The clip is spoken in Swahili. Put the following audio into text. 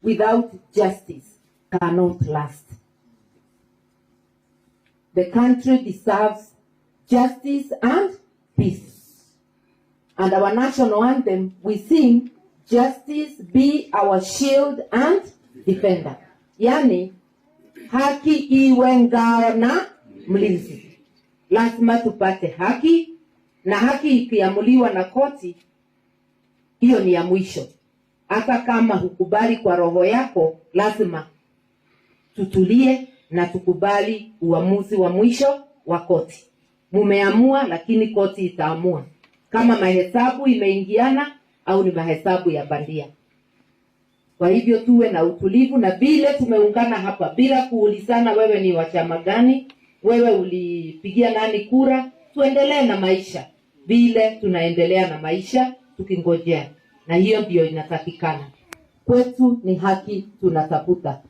without justice cannot last. The country deserves justice and peace. And our national anthem, we sing, "Justice be our shield and defender." Yani, haki iwe ngao na mlinzi. Lazima tupate haki, na haki ikiamuliwa na koti, hiyo ni ya mwisho. Hata kama hukubali kwa roho yako, lazima tutulie na tukubali uamuzi wa mwisho wa koti. Mumeamua, lakini koti itaamua kama mahesabu imeingiana au ni mahesabu ya bandia. Kwa hivyo tuwe na utulivu, na vile tumeungana hapa bila kuulizana, wewe ni wa chama gani, wewe ulipigia nani kura, tuendelee na maisha vile tunaendelea na maisha tukingojea, na hiyo ndiyo inatakikana kwetu. Ni haki tunatafuta.